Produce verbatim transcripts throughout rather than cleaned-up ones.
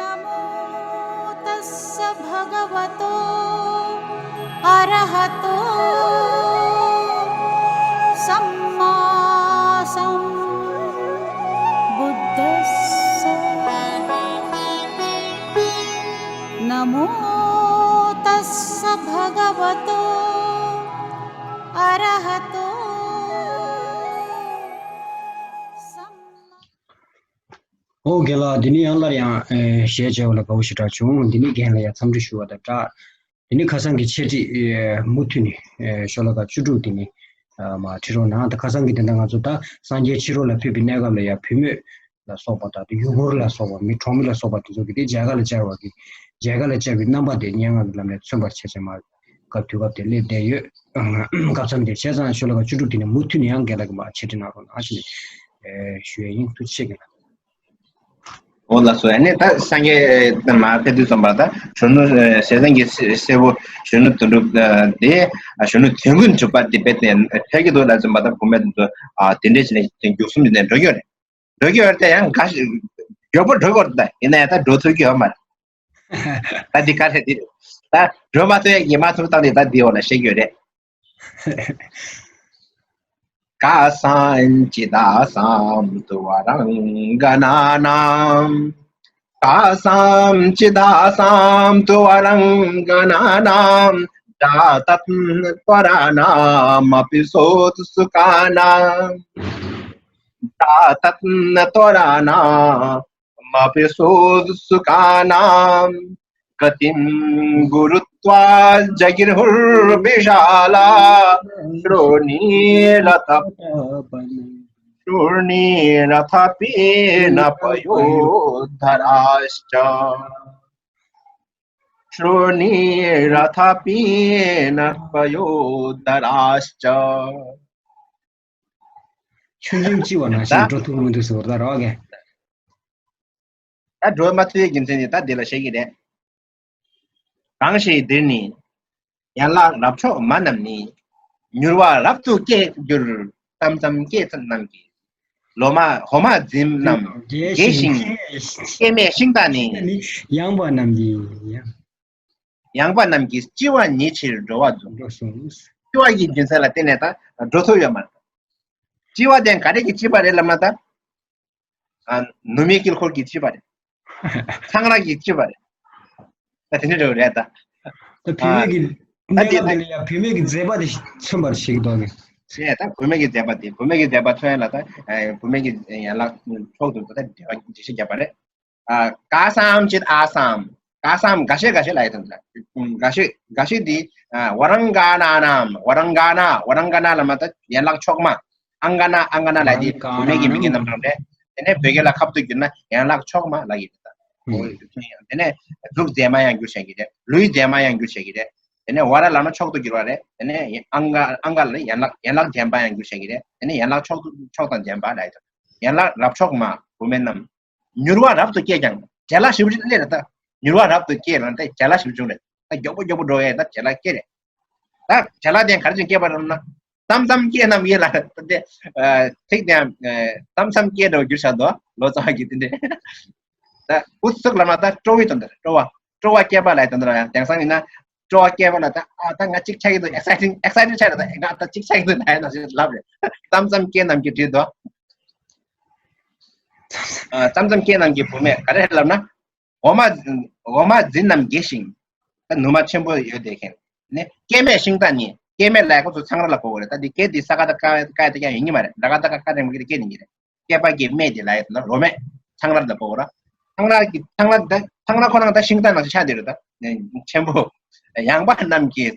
नमो तस्स भगवतो अरहतो सम्मा सम्बुद्धस्स। नमो तस्स भगवतो अरहतो सम्मा ཨོ་རྒན་ལགས། འདི་ནི་ཡང་སླར་ཡང་ཨེ་ཞལ་མཇལ་བ་ལ་དགའ་བོ་ཞེ་དྲག་བྱུང་། འདི་ནི་རྒན་ལ་ཡང་འཚམས་འདྲི་ཞུ་བ་དང་སྦྲགས། འདི་ནི་ཁ་སང་གི་འཆད་ཁྲིད་ཨེ་མུ་མཐུད་ནས་ཨེ་ཤོ་ལོ་ཀ་བཅུ་དྲུག་འདི་ནི་ཨ་མར་ཁྲིད་རོགས་གནང་། ད་ཁ་སང་གི་དེ་འདྲ་ང་ཚོ་ད་སངས་རྒྱས་ཕྱི་རོལ་ལ་ཕེབས་པའི་གནས་སྐབས་ལ་ཡང་བུད་མེད་ལ་སོགས་པ་དང་ཡུལ་འཁོར་ལ་སོགས་པ་མི་གྲོགས་མི་ལ་སོགས་པ་དེ་ཚོ་གི་དེ་མཇལ་ཁ་ལ་བཅར་བ་གི་མཇལ་ཁ་ལ་བཅར་བའི་རྣམ་པ་དེ་སྙན་ངག་གི་ལམ་ནས་མཚོན་པར་བྱས་བྱས་མར་སྐབས་དུས་སྐབས་དེ་སླེབས་བསྡད་ཡོད། སྐབས་མཚམས་དེར་བྱས་ཙང་ཤོ་ལོ་ཀ་བཅུ་དྲུག་དེ་ནས་མུ་མཐུད་ནས་ཡང་རྒན་ལགས་ཀྱིས་མར་འཆད་ཁྲིད་གནང་རོགས་གནང་ཞེས་ནས་ཞུ་ཡས་ཡིན། ཐུགས་རྗེ་ཆེ་རྒན་ལགས། འོ་ལགས་སོ། ཨ་ནི་ད་སངས་རྒྱས་མར་ཕེབས་དུས་ཙམ་པ་ད་གཞོན་ནུ་ཞེ་སྡང་གི་སྲས་པོ་གཞོན་ནུ་དོན་གྲུབ་དེ་གཞོན་ནུ་དོན་ཀུན་གྲུབ་པ་དེ་རྦད་དེ་ཕེབས་ཀྱི་འདུག་ལབ་ཙམ་པ་ད་བུད་མེད་དེ་ཚོ་དེ་འདྲས་བྱས་ནས་མཇུག་གསུམ་དེ་ནས་འགྲོ་གི་ཡོད་རེད། འགྲོ་གི་ཡོད་རེད་དེ་ཡང་འགའ་ཞིག་མགྱོགས་པོ་འགྲོ་དགོས་རེད། ད་ཡིན་ན་ཡང་ད་འགྲོ་ཐུབ་ཀྱི་ཡོད་མ་རེད། ད་འདི་ག་རེད་འདི་རེད། ད་འགྲོ་མ་ཐུབ་ཡ་གི་མ་ཐུབ་སྟངས་དེ་ད་འདི་འོག་ལ་བཤད་རྒྱུ་རེད། कासाञ्चिदासां तु वरङ्गनानां कासाञ्चिदासां तु वरङ्गनानां जातत्वराणामपि सोत्सुकानां जातत्वराणामपि सोत्सुकानां गतिं गुरुत्वा जगिर्हुर्विशाला शृणीरथ शृणीरथ पीनपयोधराश्च शृणीरथ पीनपयोधराश्च ཆུང་ཆུང་ལྕི་བ་ནང་བཞིན་འགྲོ་ཐུབ་མི་འདུག་ཟེར་བ་ད་རོགས་ཀྱིས། ད་འགྲོ་མ་ཐུབ་ཡས་རྒྱུ་མཚན་ནི་ད་འདི་ལ་བཤད་ཀྱི་རེད། གང་ཞིག་འདིར་ནི། ཡན་ལག་རབ་མཆོག་མ་རྣམས་ནི། མྱུར་བ་རབ་ཏུ་སྐྱེ་འགྱུར་གཏམ་ཙམ་སྐད་རྣམས་ཀྱིས། ལོ་མ་འོ་མ་འཛིན་རྣམས་རྒྱས་ཤིང་། སྐྱེ་མེད་ཤིང་རྟ་ནི། ཡངས་པ་རྣམས་ཀྱིས། ཡངས་པ་རྣམས་ཀྱིས་ལྕི་བ་ཉིད་ཕྱིར་འགྲོ་བ་རྫོགས། ལྕི་བ་ཡི་རྒྱུ་མཚན་ལ་བརྟེན་ནས་ད་འགྲོ་ཐུབ་ཡོད་མ་རེད། ལྕི་བ་དེ་ག་རེ་གི་ལྕི་བ་རེད་ལབ་ན་ད། ཨ། ནུ་མའི་དཀྱིལ་འཁོར་གྱི་ལྕི་བ་རེད། ཚང་རག་གི་ལྕི་བ་རེད། ད་དེ་འདྲ་རེད་ད། ད་བུད་མེད་ཀྱི་ཨ། ད་གནས་དེ་སྐབས་དེ་ལ་ཡང་བུད་མེད་ཀྱི་མཛེས་པ་དེ་མཚོན་པར་བྱེད་ཀྱི་འདུག་གི། ཞེས་ད་བུད་མེད་ཀྱི་མཛེས་པ་དེ་བུད་མེད་ཀྱི་མཛེས་པ་མཚོན་ཡ་ལ་ད་བུད་མེད་ཀྱི་ཡན་ལག་མཆོག་ཏུ་ད་འགྲེལ་བ་འགྲེལ་བཤད་བརྒྱབ་པ་རེད། कासांचित् आसां कासां འགའ་ཤས་འགའ་ཤས་ལབ་ཡ་དང་འགའ་ཤས་འགའ་ཤས་དེ་वरङ्गानानां वरङ्गाना वरङ्गाना ལབ་ན་ད་ཡན་ལག་མཆོག་མ། अङ्गाना अङ्गाना ལབ་ཡ་དེ་བུད་མེད་ཀྱི་མིང་གི་རྣམ་གྲངས་རེད། དེ་ནས་བོད་སྐད་ལ་ཁ་བཏུ་བསྒྱུར་ན་ཡན་ལག་མཆོག་མ་ལབ་ཡ་རེད་ད། དེ་ནས་གཟུགས་མཛེས་མ་ཡང་འགྱུར་བྱ་གི་རེད། ལུས་མཛེས་མ་ཡང་འགྱུར་བྱ་གི་རེད། དེ་ནས་वरང་ལབ་ན་མཆོག་ཏུ་འགྱུར་བ་རེད། དེ་ནས་अङ्गा अङ्गा ལབ་ན་ཡན་ལག་ཡན་ལག་ལྡན་པ་ཡང་འགྱུར་བྱ་གི་རེད། དེ་ནས་ཡན་ལག་མཆོག་ཏུ་མཆོག་དང་ལྡན་པ་ལབ་ཡ་དང་། ཡན་ལག་རབ་མཆོག་མ་བུད་མེད་རྣམས། མྱུར་བ་རབ་ཏུ་སྐྱེས་ཀྱང་བྲེལ་བ་ཞེ་པོ་ཅིག་སླེབས་རེད་ད། མྱུར་བ་རབ་ཏུ་སྐྱེས་ལབ་ན་ད་བྲེལ་བ་ཞེ་པོ་བྱུང་རེད། ད་མགྱོགས་པོ་མགྱོགས་པོ་འགྲོ་ཡས་ད་བྲེལ་བ་སྐྱེས་རེད། ད་བྲེལ་བ་དེ་ག་རེ་བྱུང་སྐྱེས་པ་རེད་ན། གཏམ་ཙམ་སྐད་རྣམས་ཀྱིས་ལ་ད་དེ་ཚིག་དེ་གཏམ་ཙམ་སྐད་འདྲ་བོ་འགྱུར་བཞག་འདུག་ལོ་ཙཱ་བ་གིས་དེ་འདྲས། ད་ཨུ་ཚུགས་ལབ་ན་ད་སྤྲོ་བའི་དོན་དུ་སྤྲོ་བ་སྤྲོ་བ་སྐྱེས་པ་ལབ་དོན་དུ་ཡང་དེང་སང་ཡིན་ན་སྤྲོ་བ་སྐྱེས་པ་ལ་ད་ཨ་ད་ང་གཅིག་ཆགས་ཀྱི་འདུག exciting exciting ཆགས་རེད། ད་ང་ད་གཅིག་ཆགས་ཀྱི་འདུག་ལབ་ཡ་ན་ཞེས་ལབ་རེད། གཏམ་ཙམ་སྐད་རྣམས་ཀྱིས་བྲིས་འདུག་ཨ། གཏམ་ཙམ་སྐད་རྣམས་ཀྱིས་བུད་མེད་ག་རེ་ལབ་ན། འོ་མ་འོ་མ་འཛིན་རྣམས་རྒྱས་ཤིང་། ད་ནུ་མ་ཆེན་པོ་ཡོད་དེ་མཁན་ནི་སྐྱེ་མེད་ཤིང་རྟ་ནི། སྐྱེ་མེད་ལབ་ཡ་ཁོ་ཚོ་ཚང་ར་ལ་གོ་གི་རེད། ད་འདི་སྐད་འདི་ས་ཀ་ད་ཀ་ཀ་ཡ་ད་ཀ་ཡིན་གྱི་མ་རེད། ད་ཀ་ད་ཀ་ཀ་རེད་མ་གི་ད་སྐད་ཡིན་གྱི་རེད། སྐྱེས་པ་སྐྱེ་མེད་དེ་ལ་ཡོད་ན་རོ་མེད་ཚང་ར་ལ་གོ་ར། ཚང་ར་གི་ཚང་ར་ད་ཚང་ར་ཁོ་རང་ད་ཤིང་རྟ་ནང་བཞིན་ཆགས་བསྡད་རེད། ད་ཆེན་པོ་ཡངས་པ་རྣམས་ཀྱིས་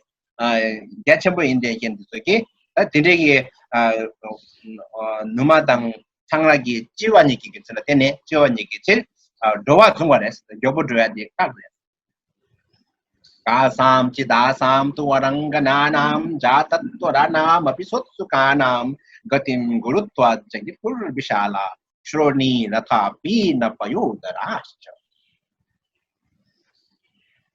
རྒྱ་ཆེན་པོ་ཡིན་དེ་མཁན་དེ་ཚོ་གིས་ད་དེ་འདྲའི་གི་ནུ་མ་དང་ཚང་ར་གི་ལྕི་བ་ཉིད་ཀྱི་རྒྱུ་མཚན་ལ་བརྟེན་ནས་ལྕི་བ་ཉིད་ཀྱི་ཕྱིར་འགྲོ་བ་བཟུང་བ་རེད། མགྱོགས་པོ་འགྲོ་ཡ་དེ་ཁག་རེད། कासांचिदासां तु वरङ्गनानां जातत्वराणामपि सोत्सुकानां गतिं गुरुत्वा जगिर्हुर्विशाला शृणीरथ पीनपयोधराश्च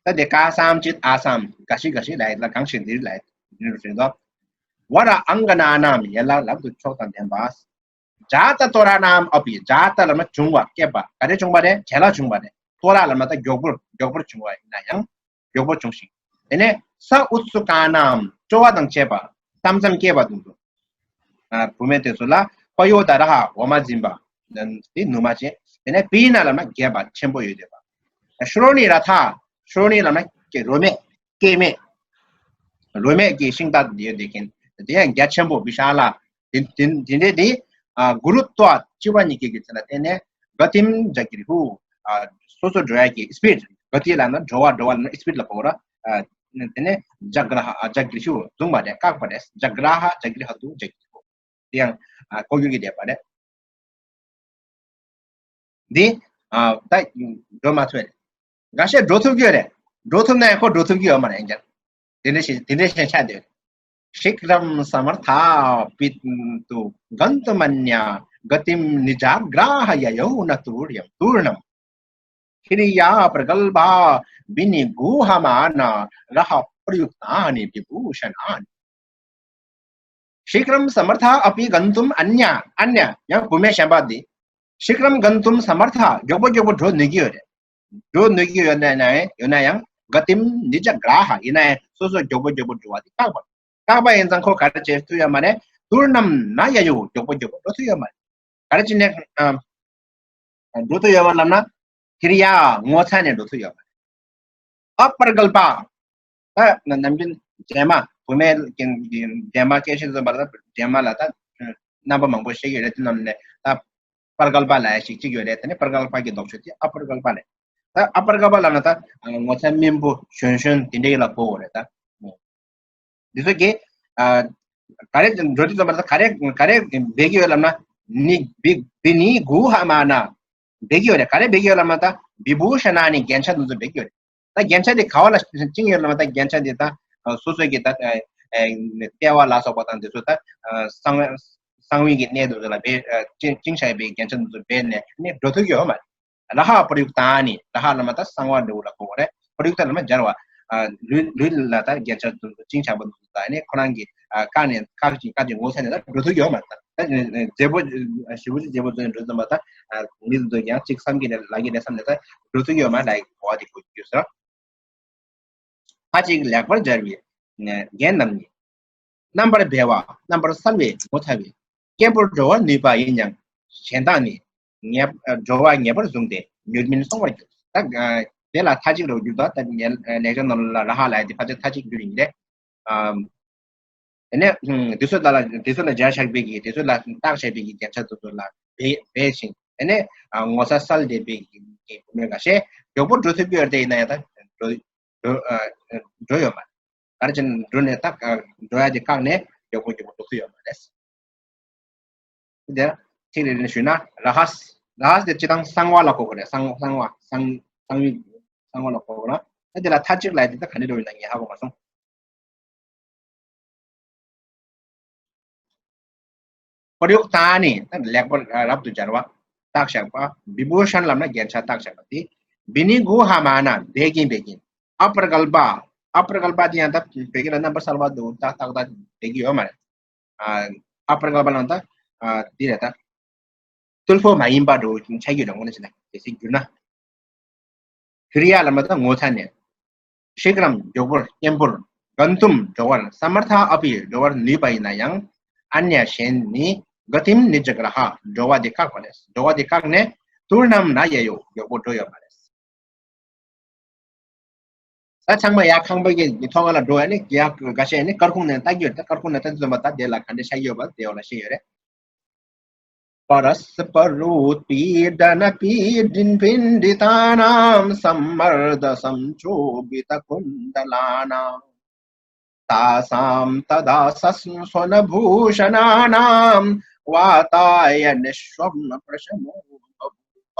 ད་དེ་कासांचित् आसां འགའ་ཞིག་འགའ་ཞིག་ལབ་ཡ་ལ་གང་ཞིག་འདིར་ལབ་ཡ་འདིར་ཟེར་དོ། वरङ्गनानां ཡན་ལག་རབ་ཏུ་མཆོག་དང་ལྡན་པ། जातत्वराणामपि जाता ལབ་ན་བྱུང་བ་སྐྱེས་པ་ག་རེ་བྱུང་བ་རེད། བྲེལ་བ་བྱུང་བ་རེད། ཏོ་ར་ལབ་ན་ད་མགྱོགས་པོར་མགྱོགས་པོར་བྱུང་བ་ཡིན་ན་ཡང་མགྱོགས་པོར་བྱུང་ཞིང་། དེ་ནས་ས་ཨུ་ཚུ་ཀ་ནའམ་སྤྲོ་བ་དང་བཅས་པ་གཏམ་ཙམ་སྐྱེས་པ་དུ་འདུག་ཨ་བུད་མེད་དེ་ཚོ་ལ་པ་ཡོ་ད་ར་ཧ་འོ་མ་འཛིན་པ། དེ་ནུ་མ་ཅན། དེ་ནས་པི་ན་ལབ་ན་རྒྱས་པ་ཆེན་པོ་ཡོད་བསྡད་པ། ཤྲོ་ནི་ར་ཐ། ཤྲོ་ནི་ལབ་ན་སྐྱེ་རོ་མེད། སྐྱེ་མེད། རོ་མེད་ཀྱི་ཤིང་རྟ་ཡོད་བསྡད་མཁན། དེ་ཡང་རྒྱ་ཆེན་པོ་བི་ཤ་ལ། དེ་དེ་དེ་འདྲས་དེ་ཨ་གུ་རུ་ཏོ་ཨ་སྤྱི་བ་གཉིས་ཀྱི་གི་ཚེ་ལ་བརྟེན་ནས་ག་ཏིམ་ཇ་གི་རི་ཧུ། ཨ་སོ་སོ་འགྲོ་ཡ་གི་སི་པིཌ། ག་ཏི་ལབ་ན་འགྲོ་བ། འགྲོ་བ་ལབ་ན་སི་པིཌ་ལ་གོ་ར། ཨ་དེ་ནས་ཇ་ག་ར་ཧ། ཨ་ཇ་གི་རི་ཧུ་བཟུང་བ་རེད། བཀག་པ་རེད། ཇ་ག་ར་ཧ་ཇ་གི་རི་ཧ་དུ་ཇ་གི་རི་ཧུ། དེ་ཡང་ཨ་ལྐོག་གྱུར་གྱི་བསྡད་པ་རེད། འདི་ཨ་ད་འགྲོ་མ་ཐུབ་རེད། འགའ་ཤས་འགྲོ་ཐུབ་ཀྱི་ཡོད་རེད། འགྲོ་ཐུབ་ན་ཡང་ཁོ་འགྲོ་ཐུབ་ཀྱི་ཡོད་མ་རེད་ཀྱང་། དེ་འདྲ་ཞིག་དེ་འདྲ་ཞིག་ཆགས་འདུག་ཤིག་རམ་སམར་ཐ་པི་ཏུ་གན་ཏུམ་ཨ་ཉ་ག་ཏིམ་ནི་ཇ་གྲ་ཧ་ཡ་ཡོ་ན་ཏུར་ཡམ་ཏུར་ནམ། ཁི་རི་ཡ་པྲ་གལ་པ་བི་ནི་གུ་ཧ་མ་ན་ར་ཧ་པྲ་ཡུག་ཏ་ནི་བི་བྷུ་ཤ་ན་ནི། ཤིག་རམ་སམར་ཐ་ཨ་པི་གན་ཏུམ་ཨ་ཉ། ཨ་ཉ་ཡང་བུད་མེད་གཞན་པ་འདི། ཤིག་རམ་གན་ཏུམ་སམར་ཐ་མགྱོགས་པོ་མགྱོགས་པོ་འགྲོ་ནུས་ཀྱི་ཡོད་རེད། འགྲོ་ནུས་ཀྱི་ཡོད་ན་ཡང་ཡོད་ན་ཡང་ག་ཏིམ་ནི་ཇ་གྲ་ཧ་ཡིན་ན་ཡང་སོ་སོ་མགྱོགས་པོ་མགྱོགས་པོ་འགྲོ་བ་འདི་བཀག་པ། བཀག་པ་ཡིན་ཙང་ཁོ་ག་རེ་བྱེད་ཐུབ་ཡོད་མ་རེད། ཏུར་ནམ་ན་ཡ་ཡོ་མགྱོགས་པོ་མགྱོགས་པོ་འགྲོ་ཐུབ་ཡོད་མ་རེད། ག་རེ་བྱས་ནས་ཨ་འགྲོ་ཐུབ་ཡོད་པ་ལབ་ན། ཁི་རི་ཡ་ངོ་ཚ་ནས་འགྲོ་ཐུབ་ཡོད་པ་རེད། ཨ་པྲ་གལ་པ། ད་ནམ་རྒྱུན་འདྲེས་མ་བུད་མེད་ཀྱི་འདྲེས་མ་སྐད་ཆ་བཟོ་བར་ད་འདྲེས་མ་ལ་ད་རྣམ་པ་མང་པོ་ཤེས་ཀྱི་རེད། དེ་རྣམས་ནས་ད་པྲ་གལ་པ་ལབ་ཡ་ཞིག་གཅིག་ཡོད་རེད། དེ་ནས་པྲ་གལ་པ་གི་ལྡོག་ཕྱོགས་དེ་ཨ་པྲ་གལ་པ་རེད། ད་ཨ་པྲ་གལ་པ་ལབ་ན་ད་ངོ་ཚ་སྨིན་པོ་གཞོན་གཞོན་དེ་འདྲ་ཡིན་ལ་གོ་བོ་རེད་ད། འདི་ཚོ་གི་ཨ་ག་རེ་འགྲོ་དུས་ཙམ་པ་ད་ག་རེ་ག་རེ་འབད་ཀྱི་ཡོད་ལབ་ན། ནི་བི་བི་ནི་གུ་ཧ་མ་ན་འབད་ཀྱི་ཡོད་རེད། ག་རེ་འབད་ཀྱི་ཡོད་ལབ་ན་ད་བི་བྷུ་ཤ་ན་ནི་རྒྱན་ཆ་འདི་ཚོ་འབད་ཀྱི་ཡོད་རེད། ད་རྒྱན་ཆ་དེ་ག་བ་ལ་བཅིངས་ཡོད་ལབ་ན་ད་རྒྱན་ཆ་དེ་ད་སོ་སོ་གི་ད་ལྟེ་བ་ལ་སོགས་པ་དང་འདི་ཚོ་ད་གསང་བའི་གསང་བའི་གི་གནས་འདི་ཚོ་ལ་འབད་བཅིངས་བཅིངས་བཞག་པའི་རྒྱན་ཆ་འདི་ཚོ་འབད་ནས་ནི་འགྲོ་ཐུབ་ཀྱི་ཡོད་མ་རེད། ར་ཧ་པྲ་ཡུག་ཏ་ནི། ར་ཧ་ལ་མ་ད་གསང་བ་འདྲ་བོ་ལ་གོ་བ་རེད། པྲ་ཡུག་ཏ་ལ་མ་སྦྱར་བ། ཨ་ལུས་ལུས་ལ་ད་རྒྱན་ཆ་འདུག་ཅིང་བྱ་བ་འདུག་ད་ནི་ཁོ་རང་གི་ཨ་བཀག་ནས་བཀག་ཅིང་བཀག་ཅིང་ངོ་ཚ་ནས་ད་འགྲོ་ཐུབ་ཡོད་མ་རེད། ད་མཛེས་པོ་ཞི་བོ་ཅིག་མཛེས་པོ་ཚོ་ནས་འགྲོ་ཙམ་པ་ད་མི་འདུག་ཡང་ཅིག་བསམ་གྱི་རེད་ལབ་ཀྱི་རེད་བསམ་ནས་ད་འགྲོ་ཐུབ་ཡོད་མ་རེད་ལབ་གོ་བ་དེ་གོ་རྒྱུ་ཟེར། ཁ་ཅིག་ལེགས་པར་སྦྱར་བའི་རྒྱན་རྣམས་ནི། རྣམ་པར་འབེལ་བ་རྣམ་པར་གསལ་བའི་ངོ་མཚར་བའི། སྐྱེས་བུར་འགྲོ་བར་ནུས་པ་ཡིན་ཡང་གཞན་དག་ནི། ངེས་འགྲོ་བ་ངེས་པར་བཟུང་སྟེ་མྱུར་མིན་སོང་བར་འགྱུར། ད་དེ་ལ་མཐའ་གཅིག་རེ་བ་བསྒྱུར་ད། ད་ལེགས་སྦྱར་ནང་ལ་ར་ཧ་ལ་ཡ་དེ་ཕལ་ཆེར་མཐའ་གཅིག་བསྒྱུར་ཡིན་རེད། དེ་ནས་དེ་ཚོ་ལ་དེ་ཚོ་ལ་སྦྱར་བཞག་པའི་གི་དེ་ཚོ་ལ་བཏགས་བཞག་པའི་གི་རྒྱན་ཆ་དེ་ཚོ་ལ་འབད་འབད་ཞིང་། དེ་ནས་ངོ་ཚ་གསལ་བསྡད་པའི་གི་བུད་མེད་འགའ་ཤས་མགྱོགས་པོ་འགྲོ་ཐུབ་ཀྱི་ཡོད་དེ་ཡིན་ན་ཡང་ད་འགྲོ་འགྲོ་ཨ་འགྲོ་ཡོད་མ་རེད། ག་རེ་བྱས་ན་འགྲོ་ནས་ད་འགྲོ་ཡ་དེ་བཀག་ནས་མགྱོགས་པོ་མགྱོགས་པོ་འགྲོ་ཐུབ་ཡོད་མ་རེད། དེ་ཚིག་རེ་རེ་ཞུས་ན་ར་ཧས། ར་ཧས་དེ་སྤྱིར་བཏང་གསང་བ་ལ་གོ་དགོས་རེད། གསང་གསང་བ་གསང་གསང་བའི་གསང་བ་ལ་གོ་དགོས་ན། ད་དེ་ལ་མཐའ་གཅིག་ལ་དེ་ད་ག་འདྲ་འགྲོ་ཡིན་ན་ངས་ཧ་གོ་མ་སོང་། པྲ་ཡུག་ཏ་ནི་ད་ལེགས་པར་རབ་ཏུ་སྦྱར་བ་བཏགས་བཞག་པ། བི་བྷུ་ཤན་ལབ་ན་རྒྱན་ཆ་བཏགས་བཞག་པ་དེ། བི་ནི་གུ་ཧ་མ་ན་འབད་ཀྱིན་འབད་ཀྱིན། ཨ་པྲ་གལ་པ། ཨ་པྲ་གལ་པ་དེ་ཡང་ད་བོད་སྐད་ལ་རྣམ་པར་གསལ་བ་འདུག་ཏག་ཏག་ཏག་འབད་ཀྱི་ཡོད་མ་རེད། ཨ་ཨ་པྲ་གལ་པ་ལབ་ན་ད་ཨ་འདི་རེད་ད། རྟུལ་ཕོད་མ་ཡིན་པ་འདྲ་བོ་ཆགས་ཀྱི་རེད། དངོས་གནས་བྱས་ན་གལ་སྲིད་བསྒྱུར་ན། ཁི་རི་ཡ་ལབ་ན་ད་ངོ་ཚ་ནས། ཤིག་རམ་མགྱོགས་པོར་སྙན་པོར། གན་ཏུམ་འགྲོ་བར། སམར་ཐ་ཨ་པི་འགྲོ་བར་ནུས་པ་ཡིན་ན་ཡང་། ཨ་ཉ་གཞན་ནི། ག་ཏིམ་ནི་ཇ་ག་ར་ཧ་འགྲོ་བ་དེ་བཀག་པ་རེད། འགྲོ་བ་དེ་བཀག་ནས་ཏུར་ནམ་ན་ཡ་ཡོ་མགྱོགས་པོ་འགྲོ་ཡོད་མ་རེད། ད་ཚང་མ་ཡར་ཁང་པ་གི་ཐོག་ཁ་ལ་འགྲོ་ཡ་ནི་ཡ་འགའ་ཤས་ནི་སྐར་ཁུང་ནས་ལྟ་གི་ཡོད་རེད། ད་སྐར་ཁུང་ནས་ལྟ་དུས་ཙམ་པ་ད་དེ་ལ་ག་འདྲ་ཤར་གྱི་ཡོད་པ་དེ་འོ་ལ་ཤེས་ཡོད་རེད། परस्परोत्पीडनपीडिभिण्डितानां सम्मर्दसंक्षोभितकुण्डलानां। तासां तदा सस्वनभूषणानां वातायनस्त्वं प्रशमो बभूव।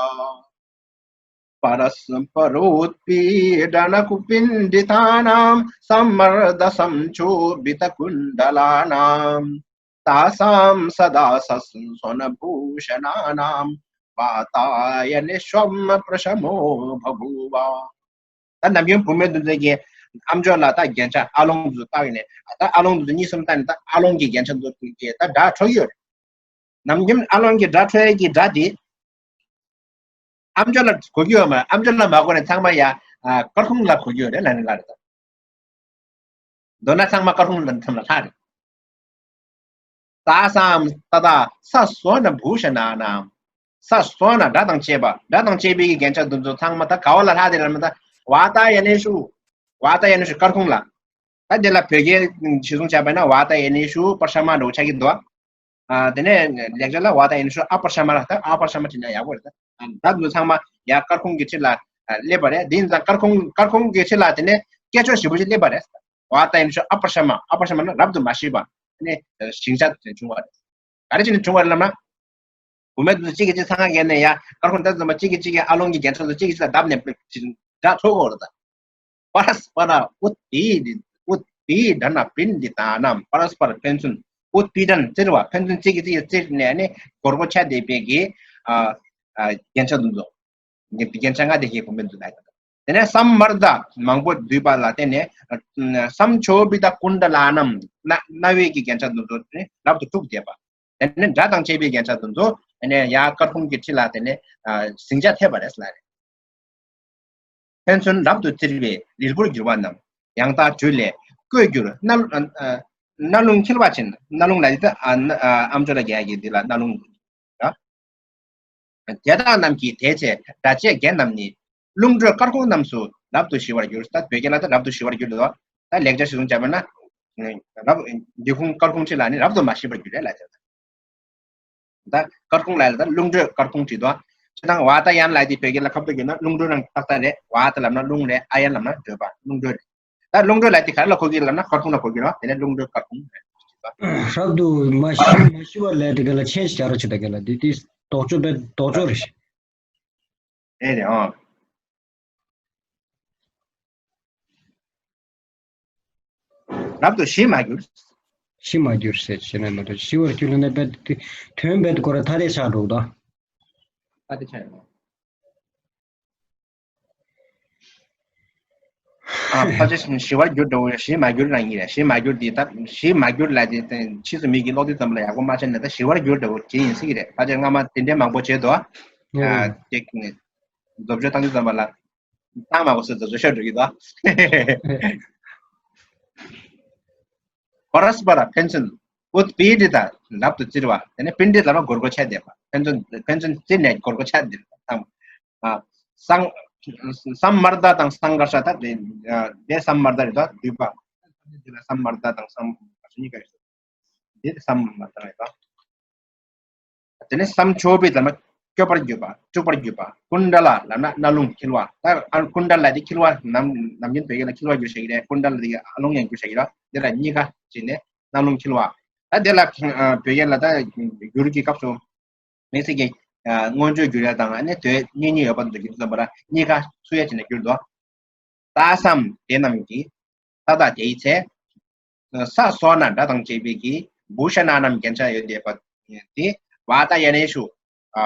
परस्परोत्पीडनकुपिण्डितानां सम्मर्दसंक्षोभितकुण्डलानां। तासां सदा सस्वनभूषणानां वातायनस्त्वं प्रशमो बभूव। ད་ནམ་རྒྱུན་བུད་མེད་འདི་ཚོ་གི་ཨམ་ཅོག་ལ་ད་རྒྱན་ཆ་ཨ་ལོང་འདི་ཚོ་བཏགས་ནས། ད་ཨ་ལོང་འདི་ཚོ་གཉིས་གསུམ་བཏགས་ནས་ད་ཨ་ལོང་གི་རྒྱན་ཆ་འདི་ཚོ་གི་ད་སྒྲ་འཕྲོད་ཡོད་རེད། ནམ་རྒྱུན་ཨ་ལོང་གི་སྒྲ་འཕྲོད་ཡས་ཀྱི་སྒྲ་དེ། ཨ་མཆོག་ལ་གོ་རྒྱུ་ཡོད་མ་རེད། ཨ་མཆོག་ལ་མ་གོ་ནས་ཚང་མ་ཡ་ཨ་སྐར་ཁུང་ལ་གོ་རྒྱུ་ཡོད་རེད་ལབ་ནས་ལབ་རེད་ད། མདོར་ན་ཚང་མ་སྐར་ཁུང་ལ་ཐམ་ལ་ལྷག་རེད། ཏཱ་སཾ་ཏ་དྷ་ས་སོ་ན་བྷུ་ཤ་ན་ནཱ། ས་སོ་ན་སྒྲ་དང་བཅས་པ། སྒྲ་དང་བཅས་པའི་གི་རྒྱན་ཆ་འདི་ཚོ་ཚང་མ་ད་ག་བ་ལ་ལྷག་དེ་ལ་མི་ད། ཝ་ཏ་ཡ་ནེ་ཤུ། ཝ་ཏ་ཡ་ནེ་ཤུ་སྐར་ཁུང་ལ། ད་དེ་ལ་བོད་སྐད་གཞིར་བཟུང་བྱས་པ་ན་ཝ་ཏ་ཡ་ནེ་ཤུ་པར་ཤ་མ་འདྲ་བོ་ཆགས་ཀྱི་འདུག་ཨ། དེ་ནས་ལེགས་སྦྱར་ལ་ཝ་ཏ་ཡ་ནེ་ཤུ་ཨ་པར་ཤ་མ་ལ་ད་ཨ་པར་ཤ་མ་བྲིས་ན་ཡག་པོ་རེད་ད། ད་འདི་ཚང་མ་ཡ་སྐར་ཁུང་གི་འཁྲིས་ལ་སླེབས་པ་རེད། དེ་ཡིན་ཙང་སྐར་ཁུང་སྐར་ཁུང་གི་འཁྲིས་ལ་དེ་ནས་སྐད་ཅོར་ཞེ་པོ་ཞིག་སླེབས་པ་རེད། ཝ་ཏ་ཡ་ནེ་ཤུ་ཨ་པར་ཤ་མ། ཨ་པར་ཤ་མ་ན་རབ་ཏུ་མ་ཤེས་པ། དེ་ནས་ཞིང་ཆ་དེ་བྱུང་བ་རེད། ག་རེ་བྱས་ནས་བྱུང་བ་རེད་ལབ་ན། བུད་མེད་དེ་ཚོ་གཅིག་གིས་གཅིག་ཚང་ཁ་གྱེས་ནས་ཡ་སྐར་ཁུང་ད་ཚང་མ་གཅིག་གིས་གཅིག་གི་ཨ་ལོང་གི་རྒྱན་ཆ་ཚོ་གཅིག་གིས་གཅིག་ལ་བརྡབས་ནས་སྒྲ་ཐོ་གོ་རེད་ད། པ་ར་སྤ་ར་ཨུཏྤི་ཨུཏྤི་ཌ་ན་པིཎྜི་ཏ་ནཱ། པ་ར་སྤ་ར་ཕན་ཚུན། ཨུཏྤི་ཌ་ན་བཙིར་བ། ཕན་ཚུན་གཅིག་གིས་གཅིག་བཙིར་ནས་ནི་སྒོར་སྒོར་ཆ་བསྡད་པའི་གི་ཨ་ཨ་རྒྱན་ཆ་འདི་ཚོ། རྒྱན་ཆ་ལྔ་དེ་གའི་བུད་མེད་འདི་ལ། དེ་ནས་སཾ་མརྡ་མང་པོ་བསྡུས་པ་ལ་བརྟེན་ནས་སཾ་ཆོ་བྷི་ཏ་ཀུཎྜ་ལ་ནཱ། རྣ་བའི་གི་རྒྱན་ཆ་འདི་ཚོ་ནི་རབ་ཏུ་དཀྲུགས་བསྡད་པ། དེ་ནས་སྒྲ་དང་བཅས་པའི་རྒྱན་ཆ་འདི་ཚོ་དེ་ནས་ཡ་སྐར་ཁུང་གི་འཁྲིས་ལ་དེ་ནས་ཨ་ཟིང་ཆ་ཐེབས་པ་རེད་ལབ་རེད། ཕན་ཚུན་རབ་ཏུ་བཙིར་བའི་རིལ་བུར་གྱུར་པ་རྣམས། ཡང་དག་དྲོད་ལས་བསྐོལ་གྱུར་རྣ། ཨ། རྣ་ལུང་འཁྱིལ་བ་ཅན། རྣ་ལུང་ལ་ཡི་ད་ཨ་ཨ་ཨ་མཆོག་ལ་རྒྱག་གི་འདི་ལ་རྣ་ལུང་རེད། དེ་དག་རྣམས་ཀྱིས་དེའི་ཚེ་སྒྲ་བཅས་རྒྱན་རྣམས་ནི། རླུང་དྲོད་སྐར་ཁུང་རྣམས་སུ་རབ་ཏུ་ཞི་བར་གྱུར། ད་བོད་སྐད་ལ་ད་རབ་ཏུ་ཞི་བར་གྱུར་འདུག་ད་ལེགས་སྦྱར་གཞིར་བཟུང་བྱས་པ་ན། རབ་འདི་ཁུང་སྐར་ཁུང་ཁྲི་ལ་ནི་རབ་ཏུ་མ་ཞི་བར་གྱུར་རེད་ལབ་ཀྱི་ཡོད། ད་སྐར་ཁུང་ལ་ལ་ད་རླུང་དྲོད་སྐར་ཁུང་བྲིས་དོ། ཅི་དང་ཝ་ཏ་ཡན་ལ་དེ་བོད་སྐད་ལ་ཁ་བཏགས་བརྒྱབ་ན་རླུང་དྲོད་རང་ཏག་ཏག་རེད། ཝ་ཏ་ལབ་ན་རླུང་རེད། ཨ་ཡན་ལབ་ན་དྲོད་པ། རླུང་དྲོད་རེད། ད་རླུང་དྲོད་ལ་དེ་ག་རེ་ལ་གོ་གི་ལབ་ན་སྐར་ཁུང་ལ་གོ་གི་རེད་བ། དེ་ནས་རླུང་དྲོད་སྐར་ཁུང་རེད། རབ་ཏུ་མ་ཞི་མ་ཞི་བ་ལས་དེ་ག་ལ་ཆེན་ཞིག་ར་ཆེ་ད་ག་ལ་དེ་དེ་ལྡོག་ཕྱོགས་པའི་ལྡོག་ཕྱོགས་རེད། རེད་རེད་ཨང་། རབ་ཏུ་ཞི་མ་གྱུར། ཞི་མ་གྱུར་ཟེར་བྱས་ན་མ་གཏོགས་ཞི་བར་གྱུར་ལ་ནི་རྦད་དེ་དོན་རྦད་དེ་ཁོ་ར་ཐ་དད་ཆགས་འགྲོ་གི་འདུག་ཐ་དད་ཆགས་ཡོང་། ཨ་ཕལ་ཆེར་ཞི་བར་གྱུར་འདྲ་བོ་ཞི་མ་གྱུར་རང་ཡིན་རེད། ཞི་མ་གྱུར་དེ་ད་ཞི་མ་གྱུར་ལ་དེ་ཕྱིས་སུ་མི་གིས་ཀློག་དུས་ཙམ་པ་ལ་ཡག་པོ་མ་ཤེས་ན་ད་ཞི་བར་གྱུར་འདྲ་བོ་དེ་ཡིན་སྲིད་ཀྱི་རེད། ཕལ་ཆེར་སྔ་མ་དེ་འདྲའི་མང་པོ་བྱས་འདུག་ཨ་དེ་རྫོབ་ཆོས་བཏང་དུས་ཙམ་པ་ལ། ཏང་མ་གོ་སོ་ཙོ་ཤོར་འགྲོ་གི་འདུག་པ་ར་སྤ་ར་ཕན་ཚུན། ཨུཏྤི་ཌི་ཏ། རབ་ཏུ་བཙིར་བ། དེ་ནས་པིཎྜི་ཏ་ལ་སྒོར་སྒོར་ཆ་བསྡད་པ། ཕན་ཚུན་ཕན་ཚུན་བཙིར་ནས་སྒོར་སྒོར་ཆ་བསྡད་པ། ཨ་སཾ་སཾ་མརྡ་དང་སཾ་གར་ཤ་ད་དེ་དེ་སཾ་མརྡ་རེད་དོ། བསྡུས་པ། དེ་ལ་སཾ་མརྡ་དང་སཾ་གར་ཤ་གཉིས་ཀ་རེད། འདི་སཾ་མརྡ་རེད་དོ། དེ་ནས་སཾ་ཆོ་བྷི་ལབ་ན་སྐྱོབ་པར་གྱུར་པ། སྐྱོབ་པར་གྱུར་པ། ཀུཎྜ་ལ་ལབ་ན་རྣ་ལུང་འཁྱིལ་བ། ད་ཨ་ཀུཎྜ་ལ་དེ་འཁྱིལ་བ་ནམ་ནམ་རྒྱུན་བོད་སྐད་ལ་འཁྱིལ་བ་བསྒྱུར་བཞག་གི་རེད། ཀུཎྜ་ལ་དེ་ཨ་ལོང་ཡང་བསྒྱུར་བཞག་གི་རེད། དེ་ལ་གཉིས་ཀ་བྱས་ནས་རྣ་ལུང་འཁྱིལ་བ། ད་དེ་ལ་ཨ་བོད་སྐད་ལ་ད་བསྒྱུར་གྱི་སྐབས་སུ་དམིགས་བསལ་གྱི་ཨ་མངོན་བརྗོད་བསྒྱུར་ཡ་དང་ཨ་ནི་དོན་གཉིས་གཉིས་ཡོད་པ་འདུག་གི་འདུག་པ་ར་གཉིས་ཀ་ཚུར་ཡ་བྱས་ནས་བསྒྱུར་འདུག་ཏཱ་སཾ་དེ་རྣམས་ཀྱིས། ཏ་དྷ་དེའི་ཚེ། ས་སོ་ན་སྒྲ་དང་བཅས་པའི་གི་བྷུ་ཤ་ན་ནཱ་རྒྱན་ཆ་ཡོད་བསྡད་པ་དེ་ཝ་ཏ་ཡ་ནེ་ཤུ། ཨ་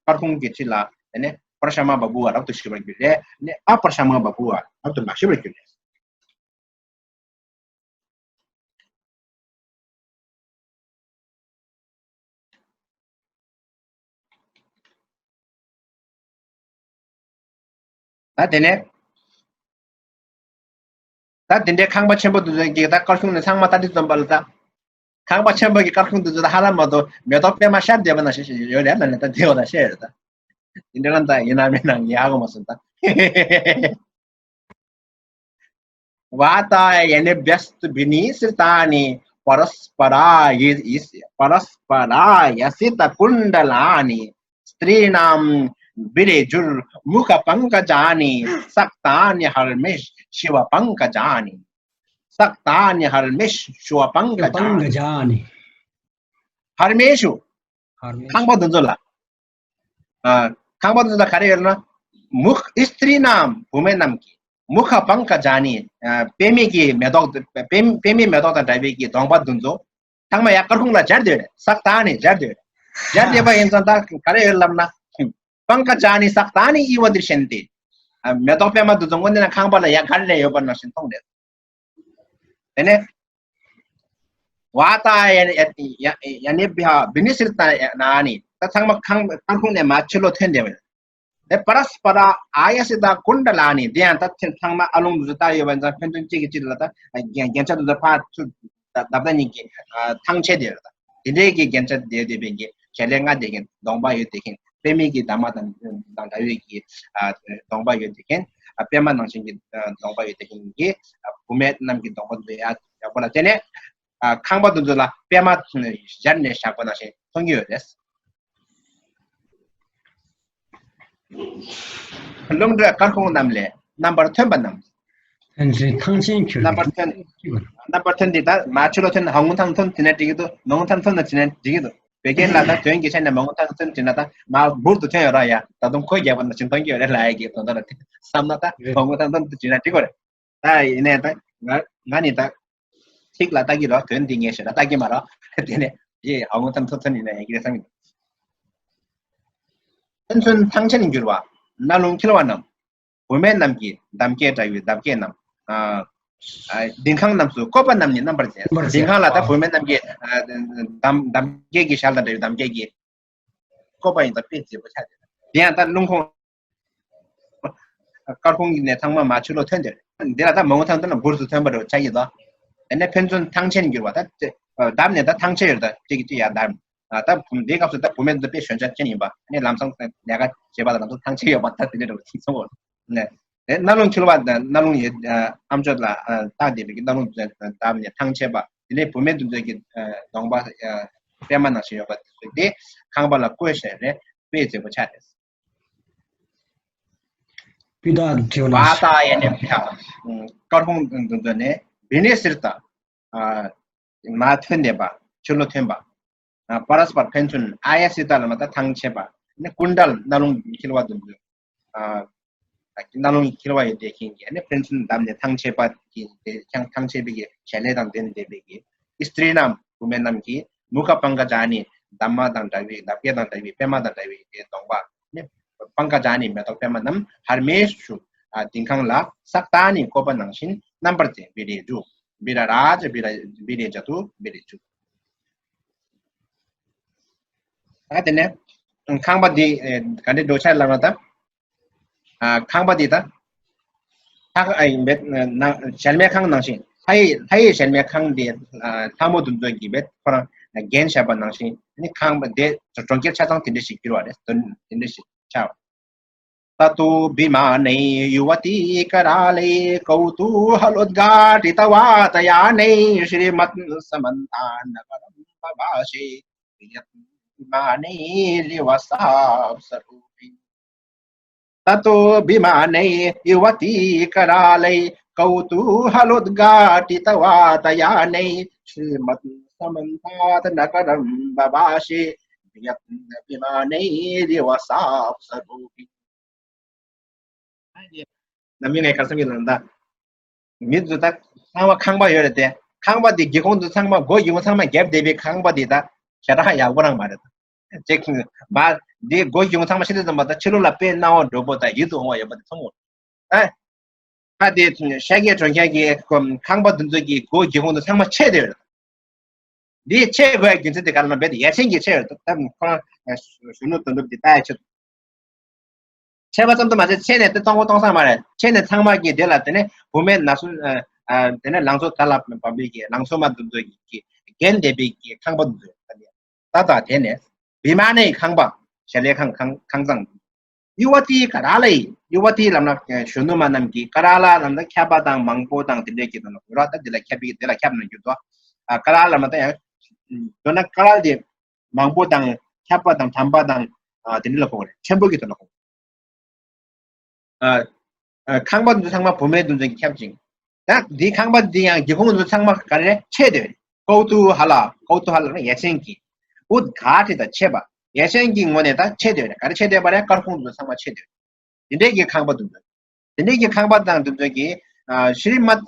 སྐར་ཁུང་གི་འཁྲིས་ལ་དེ་ནས་པར་ཤ་མ་བ་བྷུ་བ་རབ་ཏུ་ཞི་བར་གྱུར་རེད། ནས་ཨ་པར་ཤ་མ་བ་བྷུ་བ་རབ་ཏུ་མ་ཞི་བར་གྱུར་རེད། ད་དེ་ནས། ད་དེ་འདྲའི་ཁང་པ་ཆེན་པོ་དེ་ཚོ་གི་ད་སྐར་ཁུང་ནས་ཚང་མ་ད་འདི་འཛོམས་པ་ལ་ད། ཁང་པ་ཆེན་པོ་གི་སྐར་ཁུང་དེ་ཚོ་ད་ཧ་ལམ་མ་གཏོགས་མེ་ཏོག་པད་མ་ཤར་བསྡད་པ་ནང་བཞིན་ཞིག་ཡོད་རེད་ལ་ནི་ད་དེ་འོ་ད་བཤད་རེད་ད། དེ་འདྲ་ལ་ད་ཡིན་ན་མིན་ན་ཡག་གོ་མ་སོང་ད། वातायनेभ्यस्तु विनिसृतानि परस्पराय परस्परायसितकुण्डलानि स्त्रीणां विरेजुर्मुखपङ्कजानि सक्तानि हर्मे शिवपङ्कजानि सक्तानि हर्मे शिवपङ्कजानि पङ्कजानि हर्मेषु हर्मेषु ཁང་པ་དེ་ཚོ་ལ། ཨ། ཁང་པ་དེ་ཚོ་ལ་ག་རེ་ཡོད་ན། མུ་ཁ་སི་ཏྲི་ནཱམ་བུད་མེད་རྣམས་ཀྱི། མུ་ཁ་པང་ཀ་ཛཱ་ནི། ཨ། པད་མའི་གི་མེ་ཏོག་པད་པད་མའི་མེ་ཏོག་དང་འདྲ་བའི་གི་གདོང་པ་དེ་ཚོ། ཚང་མ་ཡར་སྐར་ཁུང་ལ་སྦྱར་སྡོད་རེད། སག་ཏཱ་ནི་སྦྱར་སྡོད་རེད། སྦྱར་སྡོད་པ་ཡིན་ཙང་ད་ག་རེ་ཡོད་ལབ་ན། པང་ཀ་ཛཱ་ནི་སག་ཏཱ་ནི་ཨི་བ་དིར་ཤན་ཏེ། ཨ། མེ་ཏོག་པད་མ་དེ་ཚོ་དངོས་གནས་ན་ཁང་པ་ལ་ཡར་ག་རེ་ལས་ཡོད་པ་ནང་བཞིན་མཐོང་རེད། དེ་ནས། ཝ་ཏ་ཡ་ནི་ཡ་ནི་བྷྱ་བི་ནི་སི་རི་ཏ་ན་ནི། ད་ཚང་མ་ཁང་སྐར་ཁུང་ནས་མར་ཕྱི་ལོགས་ཐོན་བསྡད་པ་རེད། དེ་པ་ར་སྤ་ར་ཨཱ་ཡ་སི་ཏ་ཀུན་ཌ་ལ་ནི་དེ་ཡང་ད་ཐེངས་ཚང་མ་ཨ་ལུང་དུ་ད་ཡོད་པ་ཚང་ཕན་ཚུན་གཅིག་གིས་གཅིག་ལ་ད་རྒྱན་རྒྱན་ཆ་དུ་ད་ཕ་ཚུ་ད་ད་ད་གཉིས་ཀྱི་ཐང་ཆད་དེ་ཡོད་ད་དེ་འདྲའི་གི་རྒྱན་ཆ་དེ་དེ་བས་ཀྱི་བྱེད་ལས་ལྔ་དེ་གི་གདོང་པ་ཡོད་དེ་གི་པད་མའི་གི་འདབ་མ་དང་དང་འདྲ་བའི་གི་གདོང་པ་ཡོད་དེ་གི་པད་མ་ནང་བཞིན་གྱི་གདོང་པ་ཡོད་དེ་གི་བུད་མེད་རྣམས་ཀྱི་གདོང་པ་དེ་ཡག་ཡག་པོ་ལ་བརྟེན་ནས། ཨ། ཁང་པ་དེ་ཚོ་ལ་པད་མ་སྦྱར་ནས་བཞག་པ་ནང་བཞིན་མཐོང་གི་ཡོད་རེད། ལུང་འདྲེན་དཀར་ཁུང་རྣམས་ལས་རྣམ་པར་ཐོན་པ་རྣམས། ཕན་ཚུན་ཐང་ཆེན་གྱུར། རྣམ་པར་ཐོན། རྣམ་པར་ཐོན་དེ་ད་མ་ཆུ་ལོ་ཐོན་ཧ་ངུ་ཐང་ཐོན་དེ་ན་འགྲིག་གི་འདུག་མ་ངུ་ཐང་ཐོན་ན་བྱེད་ན་འགྲིག་གི་འདུག་བོད་རྒན་ལ་ད་དོན་གྱི་ཆ་ནས་མ་ངུ་ཐང་ཐོན་བྱེད་ན་ད་མ་འབུར་དུ་ཐོན་ཡོད་ར་ཡ། ད་དུང་ཁོས་རྒྱག་པ་ན་ཅིང་ཐོན་གྱི་ཡོད་རེད་ལ་ཡ་གི་དོན་དག་ལ་བསམ་ན་ད་མ་ངུ་ཐང་ཐོན་དུ་བྱེད་ན་འགྲིག་གི་རེད། ད་ཡིན་ནའི་ད་ང་ང་ནི་ད་ཚིག་ལ་ལྟ་གི་རོ། དོན་འདི་ངས་ཤེས་ལ་ལྟ་གི་མ་རོ། དེ་ནས་ཡེ་ཧ་ངོ་ཐམ་ཐོ་ཐོན་ཡིན་ན་ཡང་གི་རེད་བསམ་གི་འདུག་ཕན་ཚུན་ཐང་ཆད་འགྱུར་བ། རྣ་ལུང་འཁྱིལ་བ་རྣམས། བུད་མེད་རྣམས་ཀྱི་འདམ་སྐྱེས་འདྲ་བའི་འདབ་སྐྱེས་རྣམས། ཨ། ཨ། ལྡིང་ཁང་རྣམས་སུ་བཀོད་པ་རྣམས་ནི་རྣམ་པར་མཛེས། རྣམ་པར་མཛེས། ལྡིང་ཁང་ལ་ད་བུད་མེད་རྣམས་ཀྱི་ཨ། འདམ་འདམ་སྐྱེས་ཀྱི་ཞལ་དང་འདྲ་བའི་འདམ་སྐྱེས་ཀྱི་བཀོད་པ་ཡིན་ད་དཔེ་མཛེས་པོ་ཆགས་ཏེ། དེ་ཡང་ད་ལུང་ཁུངས། དཀར་ཁུང་ནས་ཚང་མ་མ་ཆུ་ལོ་ཐོན་དེ་རེད། འདི་ལ་ད་མ་འོངས་ཐང་དུ་ན་འབུར་དུ་ཐོན་པ་རེད་ཆགས་ཀྱི་འདུག་དེ་ནས་ཕན་ཚུན་ཐང་ཆད་འགྱུར་བ་ད་བརྡབ་ནས་ད་ཐང་ཆད་ཡོད་ད་གཅིག་གིས་གཅིག་ཡར་བརྡབ། ད་འདིའི་སྐབས་སུ་ད་བུད་མེད་འདི་དཔེ་གཞོན་ཆ་ཅན་ཡིན་པ་ནས་ལམ་སང་ལས་ཀ་བྱེད་པ་ལ་ང་ཚོ་ཐང་ཆད་ཡོད་པ་ད་དེ་འདྲ་རེད་སོང་གོ། ནས་རྣ་ལུང་འཁྱིལ་བ་དང་རྣ་ལུང་ཡོད་ཨམ་ཅོག་ལ་བཏགས་བསྡད་པའི་རྣ་ལུང་བརྡབ་ནས་ཐང་ཆད་པ་དེ་ནས་བུད་མེད་འདི་ཚོའི་གི་གདོང་པ་པད་མ་ནང་བཞིན་ཡོད་པ་དེ་ཚོ་དེ་ཁང་པ་ལ་བཀོད་བཞག་རེད། དཔེ་མཛེས་པོ་ཆགས་རེད། སྤུས་དག་བྲིས་པ་ལ། བ་ཏ་ཡ་ནས་ཕྱག་དཀར་ཁུང་འདི་ཚོ་ནས་བི་ནི་སིར་ཏ། མ་ཐོན་ནས་པ་ཆུ་ལོ་ཐོན་པ། པ་ར་སྤར་ཕན་ཚུན་ཨ་ཡ་སི་ཏ་ལ་མ་ད་ཐང་ཆད་པ། ནི་ཀུན་ཌལ་རྣ་ལུང་འཁྱིལ་བ་འདི་ཚོ། རྣ་ལུང་འཁྱིལ་བ་ཡོད་དེ་ཁྱིན་གྱི་ནི་ཕན་ཚུན་བསྡམས་ནས་ཐང་ཆད་པ་གྱི་ཀྱང་ཐང་ཆད་པའི་གི་བྱེད་ལས་དང་ལྡན་བསྡད་པའི་གི་སི་ཏྲི་ནམ་བུད་མེད་རྣམས་ཀྱིས་མུ་ཁ་པང་ཀ་ཇཱ་ནི་འདབ་མ་དང་འདྲ་བའི་འདབ་སྐྱེས་དང་འདྲ་བའི་པད་མ་དང་འདྲ་བའི་གདོང་པ་ནི་པང་ཀ་ཇཱ་ནི་མེ་ཏོག་པད་མ་རྣམས་ཧར་མེ་ཤུ་ལྡིང་ཁང་ལ་སག་ཏཱ་ནི་བཀོད་པ་ནང་བཞིན་རྣམ་པར་མཛེས། བི་རེ་ཇུ་བི་ར་རཱ་ཇ་བི་ར་བི་རེ་ཇ་ཏུ་བི་རེ་ཇུ། ད་དེ་ནས་ཁང་པ་འདི་ག་འདྲའི་འགྲོ་འཆར་ལབ་ན་ད། ཁང་པ་འདི་ད། ལྷ་ཁང་ཡིན་པས་ན་གཞལ་མེད་ཁང་ནང་བཞིན་ལྷ་ཡི་ལྷ་ཡི་གཞལ་མེད་ཁང་འདི་ལྷ་མོ་དེ་ཚོ་གིས་བེད་ཁོ་རང་རྒྱན་བཞག་པ་ནང་བཞིན་ནི་ཁང་པ་འདི་གྲོང་ཁྱེར་ཆ་ཚང་དེ་འདྲ་ཞིག་གྱུར་བ་རེད། དོན་དེ་འདྲ་ཞིག་ཆགས། ततो विमाने युवती कराले कौतूहलोद्घाटितवातयाने श्रीमत्समन्तान्नगरं बभाषे विमाने दिवसाप्सरोऽपि। ततो विमाने युवती कराले कौतूहलोद्घाटितवातयाने श्रीमत्समन्तात् नगरं बभाषे विमाने दिवसाप्सरोऽपि। ནམ་ཡིན་ངས་ག་སེམས་ཀྱི་ལན་ད། མི་ཚོ་ད་ཚང་མ་ཁང་པ་ཡོད་རེད་དེ། ཁང་པ་དེ་སྒེའུ་ཁུང་དུ་ཚང་མ་སྒོ་སྒེའུ་ཁུང་ཚང་མ་བརྒྱབ་བསྡད་པའི་ཁང་པ་དེ་ད་ཞེ་དྲག་ཡག་པོ་རང་མ་རེད་ད། ཅེག་མ་དེ་སྒོ་སྒེའུ་ཁུང་ཚང་མ་ཕྱེ་དུས་ཙམ་པ་ད་ཕྱི་ལོགས་ལ་དཔེ་སྣང་བ་འགྲོ་པོ་ད་ཡིད་དུ་འོང་བ་ཡོད་པ་དེ་མཐོང་གོ། ཨ། ཁ་དེ་ཤར་རྒྱས་གྲོང་ཁྱེར་གྱི་ཁང་པ་དེ་ཚོ་གི་སྒོ་སྒེའུ་ཁུང་དུ་ཚང་མ་ཕྱེ་བསྡད་ཡོད་རེད། འདི་ཕྱེ་དགོས་ཡ་རྒྱུ་མཚན་དེ་ག་རེ་ལབ་ན་རྦད་དེ་ཡ་མཚན་གྱིས་ཕྱེ་ཡོད་རེད། ད་ཁོ་རང་གཞོན་ནུ་དོན་གྲུབ་འདི་ལྟ་ཡ་ཆེད་དུ། ཕྱེ་བ་ཙམ་དུ་མ་ཟད་ཕྱེ་ནས་དེ་གཏོང་གོ་གཏོང་ས་མ་རེད། ཕྱེ་ནས་ཚང་མ་གིས་དེ་ལ་དེ་ནས་བུད་མེད་ན་སོ་དེ་ནས་ལང་ཚོ་དར་ལ་བབས་པའི་གི་ལང་ཚོ་མ་འདི་ཚོ་གི་རྒྱན་ལྡན་པའི་གི་ཁང་པ་འདི་ཚོ་ད་ད་དེ་ནས་བི་མ་ནའི་ཁང་པ་ཞལ་ལས་ཁང་ཁང་ཁང་ཚང་ཡུ་བ་ཏི་ཀ་ར་ལའི། ཡུ་བ་ཏི་ལབ་ན་གཞོན་ནུ་མ་རྣམས་ཀྱིས། ཀ་ར་ལ་ལབ་ན་ཁྱབ་པ་དང་མང་པོ་དང་དེ་འདྲས་ཀྱི་དོན་ལ་གོ་ར། ད་འདི་ལ་ཁྱབ་པའི་འདི་ལ་ཁྱབ་ན་འགྱུར་ཏོ། ཀ་ར་ལ་ལབ་ན་ད་ཡང་མདོར་ན་ཀ་ར་ལ་དེ་མང་པོ་དང་ཁྱབ་པ་དང་དམ་པ་དང་དེ་འདྲས་ལ་གོ་བ་རེད། ཆེན་པོ་གི་དོན་ལ་གོ། ཁང་པ་འདི་ཚང་མ་བུད་མེད་འདི་ཚོ་གིས་ཁྱབ་ཅིང་། ད་འདི་ཁང་པ་འདི་ཡང་སྒེའུ་ཁུང་འདི་ཚང་མ་ག་རེ་ཕྱེ་དེ་རེད། ཀོའུ་ཏུ་ཧ་ལ། ཀོའུ་ཏུ་ཧ་ལ་ནི་ཡ་མཚན་གྱིས། ཨུད་གྷ་ཏི་ད་ཕྱེ་བ། ཡ་མཚན་གྱི་ངོ་ནས་ད་ཕྱེ་དེ་རེད། ག་རེ་ཕྱེ་དེ་བ་རེད། དཀར་ཁུང་འདི་ཚང་མ་ཕྱེ་དེ་རེད། འདི་འདྲའི་གི་ཁང་པ་འདི་ཚོ། འདི་འདྲའི་གི་ཁང་པ་དང་འདི་ཚོ་གིས། ཤྲི་མད་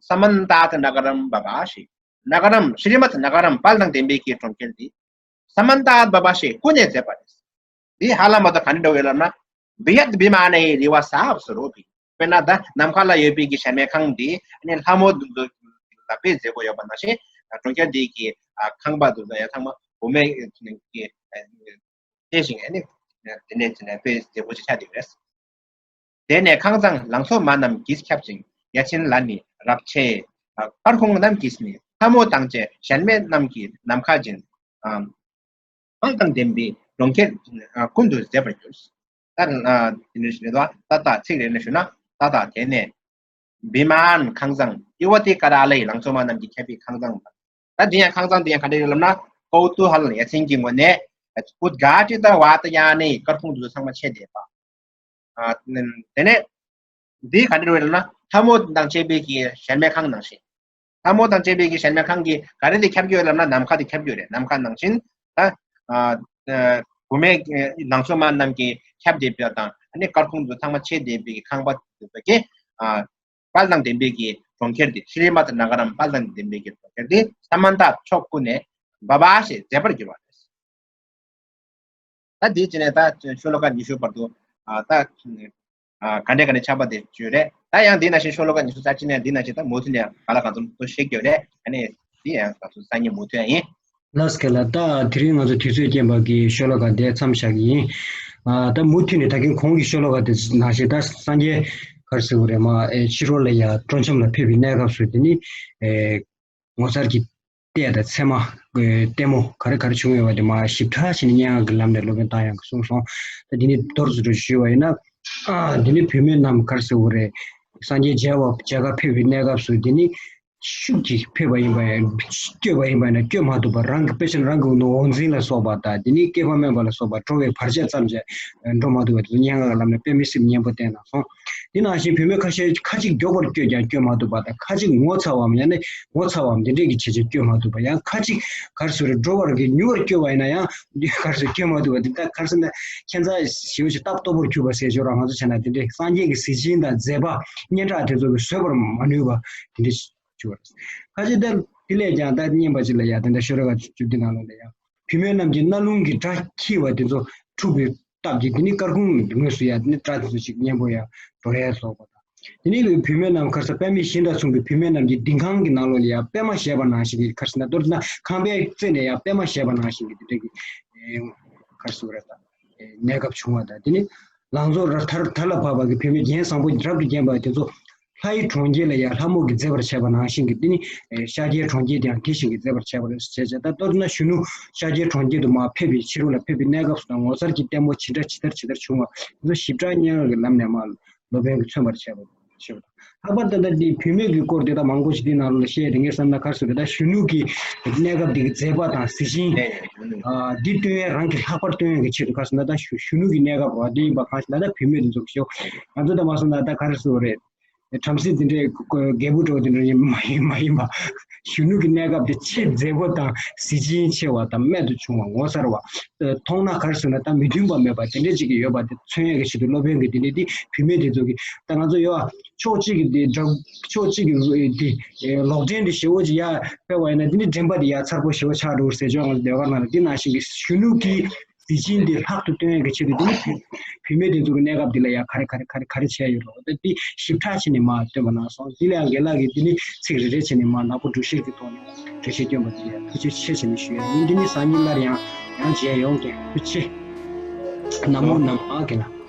ས་མན་ཏཱ་ཏི་ན་ག་རམ་བ་བ་ཤི། ན་ག་རམ། ཤྲི་མད་ན་ག་རམ་དཔལ་དང་ལྡན་པའི་གི་གྲོང་ཁྱེར་འདི། ས་མན་ཏཱ་བ་བ་ཤི་ཀུན་ནས་མཛེས་པ་རེད། འདི་ཧ་ལམ་མ་གཏོགས་ག་འདྲ་འདྲ་བོ་ཡོད་ལབ་ན། བི་ཡད་བི་མ་ནའི་རི་བ་ས་བ་སུ་རོ་བི། དཔེར་ན་ད་ནམ་མཁའ་ལ་ཡོད་པའི་གི་གཞལ་མེད་ཁང་འདི་ནི་ལྷ་མོ་འདི་ཚོ་ལ་དཔེ་མཛེས་པོ་ཡོད་པ་ནང་བཞིན། གྲོང་ཁྱེར་འདི་གི་ཁང་པ་འདི་ཚོ་ཡང་ཚང་མ་བུད་མེད་ཀྱི་དེ་བཞིན་ནི་ དེ་ནས་དེ་ནས་དཔེ་མཛེས་པོ་ཅིག་ཆགས་བསྡད་ཡོད་རེད། དེ་ནས་ཁང་བཟང་ལང་ཚོ་མ་རྣམས་ཀྱིས་ཁྱབ་ཅིང་། ཡ་མཚན་ལ་ནི་རབ་ཆེ། སྐར་ཁུང་རྣམས་ཀྱིས་ནི་ལྷ་མོ་དང་བཅས་གཞལ་མེད་རྣམས་ཀྱིས་ནམ་མཁའ་འཛིན། དཔལ་དང་ལྡན་པའི་གྲོང་ཁྱེར་ཀུན་ཏུ་མཛེས་པར་གྱུར། ད་དེ་འདྲ་ཞིག་རེད་དོ། ད་ད་ཚིག་རེ་ནས་ཞུ་ན། ད་ད་དེ་ནས་བི་མཱན་ཁང་བཟང་ཨི་ཝ་ཏི་ཀ་ར་ལའི་ལང་ཚོ་མ་རྣམས་ཀྱིས་ཁྱབ་པའི་ཁང་བཟང་། ད་འདི་ཡང་ཁང་བཟང་འདི་ཡང་ག་འདྲ་ཡོད་ལབ་ན། ཀོའུ་ཏུ་ཧ་ལ་ཡ་མཚན་གྱི་ངོས་ནས་ཨུདྒྷཱ་ཏི་ཏ་ཝཱ་ཏ་ཡ་ནི། སྐར་ཁུང་དུ་ཚང་མ་ཕྱེ་བསྡད་པ། དེ་ནས་འདི་ག་འདྲ་རེད་ལབ་ན། ལྷ་མོ་དང་བཅས་པའི་གི་གཞལ་མེད་ཁང་ནང་བཞིན། ལྷ་མོ་དང་བཅས་པའི་གི་གཞལ་མེད་ཁང་གི་ག་རེ་དེ་ཁྱབ་ཀྱི་ཡོད་ལབ་ན། ནམ་མཁའ་དེ་ཁྱབ་ཀྱི་ཡོད་རེད། ནམ་མཁའ་ནང་བཞིན་ད་བུད་མེད་ལང་ཚོ་མ་རྣམས་ཀྱིས་ཁྱབ་བསྡད་པ་དང་། ཨ་ནི་སྐར་ཁུང་དུ་ཚང་མ་ཕྱེ་བསྡད་པའི་ཁང་པ་དེ་ཚོ་གི་དཔལ་དང་ལྡན་པའི་གི་གྲོང་ཁྱེར་དེ། ཤྲི་མད་ན་ག་རམ། དཔལ་དང་ལྡན་པའི་གི་གྲོང་ཁྱེར་དེ་ས་མན་ཏ་ཕྱོགས་ཀུན་ནས་འབབ་པ་ཞེས་མཛེས་པར་གྱུར་པ་རེད། ད་དེའི་རྗེས་ནས་ད་ཤོ་ལོ་ཀ་ཉི་ཤུ་བར་དུ་ཨ་ད་ཨ་ག་འདྲས་ག་འདྲས་ཆགས་པ་དེ་བརྗོད་རེད། ད་ཡང་དེའི་ནང་བཞིན་ཤོ་ལོ་ཀ་ཉི་ཤུ་རྩ་གཅིག་ནས་འདི་ནང་བཞིན་ད་མུ་མཐུད་ནས་ག་ལ་གང་འཚམ་ཏོ་བཤད་རྒྱུ་རེད། ཨ་ནི་དེ་ཡང་ང་ཚོ་སང་ཉིན་མུ་མཐུད་ཡིན། ལགས་སོ། ལགས། ད་དེ་རིང་ང་ཚོ་དུས་ཚོད་རྐྱེན་པ་གིས་ཤོ་ལོ་ཀ་དེ་མཚམས་བཞག་གི་ཡིན། ཨ་ད་མུ་མཐུད་ནས་ད་གིན་གོང་གི་ཤོ་ལོ་ཀ་དེ་ནང་བཞིན་ད་སངས་རྒྱས་ག་རེ་ཟེར་དགོས་རེད། མ་ཨེ་ཕྱི་རོལ་ལ་ཡ་སྤྲོ་འཆམ་ལ་ཕེབས་པའི་གནས་སྐབས་སུ་དེ་ནི་ཨེ་ངོ་མཚར་གྱི་ལྟས་དང་མཚན་མ། ཨེ་ལྟད་མོ་ག་རེ་ག་རེ་བྱུང་ཡོད་པ་དེ་མར་ཞིབ་ཕྲ་བྱས་ནས་སྙན་ངག་གི་ལམ་ནས་སློབ་དཔོན་རྟ་དབྱངས་ཀྱིས་གསུངས་སོང་། ད་འདི་ནི་མདོར་བསྡུས་ཞུས་པ་ཡིན་ན། ཨ་འདི་ནི་བུད་མེད་རྣམས་ག་རེ་ཟེར་དགོས་རེད། སངས་རྒྱས་མཇལ་བ་མཇལ་ཁ་ཕེབས་པའི་གནས་སྐབས་སུ་འདི་ནི་ཤུགས་ཀྱིས་ཕེབས་པ་ཡིན་པ་ཡང་། བསྐྱོད་པ་ཡིན་པ་ཡིན་ན་བསྐྱོད་མ་ཐུབ་པ། རང་གི་དཔེ་ཆ་རང་གི་ནོར་འཛིན་ལ་སོགས་པ་དང་། འདི་ནི་སྐྱེས་པ་དམན་པ་ལ་སོགས་པ་འགྲོ་བའི་བར་ཆད་ཙམ་གྱིས་འགྲོ་མ་ཐུབ་པ་དེ་ཚོ་སྙན་ངག་གི་ལམ་ནས་དཔེ་མི་སྲིད་པའི་སྙན་པོ་བསྟན་གནང་སོང་། འདི་ནང་བཞིན་བུད་མེད་ཁ་ཤས་ཁ་ཅིག་མགྱོགས་པར་བསྐྱོད་ཀྱང་བསྐྱོད་མ་ཐུབ་པ་དང་། ཁ་ཅིག་ངོ་ཚ་བའམ་ཡང་ན་ངོ་ཚ་བའམ་འདི་འདྲས་ཀྱི་བྱས་རྗེས་བསྐྱོད་མ་ཐུབ་པ། ཡང་ཁ་ཅིག་ག་རེ་ཟེར་དགོས་རེད། འགྲོ་བར་གྱི་མྱུར་བར་བསྐྱོད་པ་ཡིན་ན་ཡང་འདི་ག་རེ་ཟེར་བསྐྱོད་མ་ཐུབ་པ། འདི་ལྟར་ག་རེ་ཟེར་ན་ཁྱད་མཚར་ཞེ་པོ་ཅིག་སྟབས་སྟོབས་པོར་གྱུར་པ་ཟེར་ཆོག་ར། ང་ཚོ་བྱས་ན་འདི་འདྲས་སངས་རྒྱས་ཀྱི་གཟི་བྱིན་དང་མཛད་པ་སྙན་གྲགས་དེ་ཚོ་གིས་བཟོད་པར་མ་ནུས་པ་འདི་འདྲས་ཆགས་པ་རེད། ཁ་ཅིག་ད་དེ་ལས་ཀྱང་ད་སྙན་པ་ཅིག་ལ་ཡ་དེ་འདྲ་ཤོ་ལོ་ཀ་བཅུ་བདུན་ནང་ལོགས་ལ་ཡ། བུད་མེད་རྣམས་ཀྱི་རྣ་ལུང་གི་སྒྲ་འཁྱིལ་བ་དེ་ཚོ་འཁྲུགས་པའི་སྟབས་ཀྱིས་དེ་ནི་སྐར་ཁུང་ངོས་སུ་ཡང་དེ་ནི་སྒྲ་དེ་ཚོ་ཞིག་སྙན་པོ་ཡང་འགྲོ་ཡས་བཟོ་བ་དང་། དེ་ནི་བུད་མེད་རྣམས་ག་རེ་ཟེར། པདྨའི་ཞིང་དང་མཚུངས་པའི་བུད་མེད་རྣམས་ཀྱི་ལྡིང་ཁང་གི་ནང་ལོགས་ལ་ཡང་པད་མ་བཞད་པ་ནང་བཞིན་གྱི་ག་རེ་ཟེར་ན། མདོར་ན་ཁང་པའི་རྩེ་ནས་ཡང་པད་མ་བཞད་པ་ནང་བཞིན་གྱི་དེ་འདྲ་གི་ག་རེ་ཟེར་དགོས་རེད། ད་གནས་སྐབས་བྱུང་བ་དང་། དེ་ནི་ལང་ཚོ་ར་དར་དར་ལ་བབས་པ་གི་བུད་མེད་རྒྱན་བཟང་པོ་རབ་ཏུ་བརྒྱན་པ་དེ་ཚོ་ལྷ་ཡི་གྲོང་ཁྱེར་ལ་ཡང་ལྷ་མོ་གིས་མཛེས་པར་བྱས་པ་ནང་བཞིན་གྱི། དེ་ནི་ཤཱཀྱའི་གྲོང་ཁྱེར་དེའང་དེ་བཞིན་གྱི་མཛེས་པར་བྱས་པ་རེད་ཟེར་བྱས། ད་མདོར་ན་གཞོན་ནུ་ཤཱཀྱའི་གྲོང་ཁྱེར་དུ་མར་ཕེབས་པའི་ཕྱི་རོལ་ལ་ཕེབས་པའི་གནས་སྐབས་སུ་དང་། ངོ་མཚར་གྱི་ལྟད་མོ་ཇི་འདྲ་ཇི་ལྟར་ཇི་ལྟར་བྱུང་བ་དེ་ཚོ་ཞིབ་ཕྲ་སྙན་ངག་གི་ལམ་ནས་མར་སློབ་དཔོན་གྱིས་མཚོན་པར་བྱས་པ་ཞེས་པ་དང་། ལྷག་པར་དུ་ད་འདི་བུད་མེད་ཀྱི་སྐོར་དེ་དག་མང་པོ་ཞིག་འདི་ནང་ལ་བཤད་དེ། ངས་བསམ་ན་ག་རེ་ཟེར་དགོས་རེད། ད་གཞོན་ནུ་གི་གནས་སྐབས་འདི་གི་མཛེས་པ་དང་གཟི་བྱིན་འདི་སྟོན་ཡས། རང་གི་ལྷག་པར་སྟོན་ཡས་ཀྱི་ཆེད་དུ་ག་རེ་ཟེར་ན། ད་གཞོན་གཞོན་ནུ་གི་གནས་སྐབས་རེད་པ། འདི་ཡིན་པ་གང་ཞིག་ལ་ད་བུད་མེད་དེ་ཚོ་གི་ཤོག་ང་ཚོ་ད་མ་སོང་ན་ད་ག་རེ་ཟེར་དགོས་རེད། བྲམ་ཟེ་འདི་འདྲའི་རྒད་པོ་འདྲ་བོ་དེ་འདྲ་ཡིན་མ་ཡིན་མ་ཡིན་པ། གཞོན་ནུ་གི་གནས་སྐབས་དེ་ཆེས་མཛེས་པོ་དང་གཟི་བྱིན་ཆེ་བ་དང་རྨད་དུ་བྱུང་བ། ངོ་མཚར་བ། མཐོང་ན་ག་རེ་ཟེར་ན་ད་མི་མཐུན་པ་མེད་པ་དེ་འདྲ་ཅིག་ཡོད་པ་དེ་མཚོན་ཡས་ཀྱི་ཆེད་དུ་སློབ་དཔོན་གྱིས་དེ་འདྲའི་དེ་བུད་མེད་དེ་ཚོ་གི། ད་ང་ཚོ་ཡོད་ཕྱོགས་གཅིག་གི་དེ་འདྲ་ཕྱོགས་གཅིག་གི་དེ་ལོག་འདྲེན་དེ་ཞེ་པོ་ཅིག་ཡར་ཕེབས་པ་ཡིན་ན། དེ་ནི་དྲན་པ་དེ་ཡར་མཚར་པོ་ཞེ་པོ་ཆགས་འགྲོ་ཟེར་ཆོག་ང་ཚོ་ཟློས་གར་ནང་ལ། དེ་ནང་བཞིན་གྱི་གཞོན་ནུ་གི་གཟི་བྱིན་དེ་ལྷག་ཏུ་སྟོན་ཡས་ཀྱི་ཆེད་དུ། དེ་ནི་བུད་མེད་དེ་ཚོ་གི་གནས་སྐབས་འདི་ལ་ཡང་ག་རེ་ག་རེ་ག་རེ་ག་རེ་བྱས་ཡོད་རོགས། ད་འདི་ཞིབ་ཕྲ་བྱས་ནས་མར་སྟོན་པ་གནང་སོང་། འདི་ལ་ཡང་རྒན་ལགས་ཀྱིས་འདི་ནི་ཚིག་རེ་རེ་བྱས་ནས་མར་ནག་པོ་འགྲེལ་བཤད་ཀྱི་ཐོག་ནས་འགྲེལ་བཤད་སྟོན་པ་འདི་ལ་ཡང་ཐུགས་རྗེ་ཆེ་ཟེར་ནས་ཞུ་ཡ་ཡིན། འདི་ནི་སང་ཉིན་སླར་ཡང་ཡང་མཇལ་ཡོང་གི། ཐུགས་རྗེ་ཆེ། ན་མོ་ན་མ་རྒན་ལགས།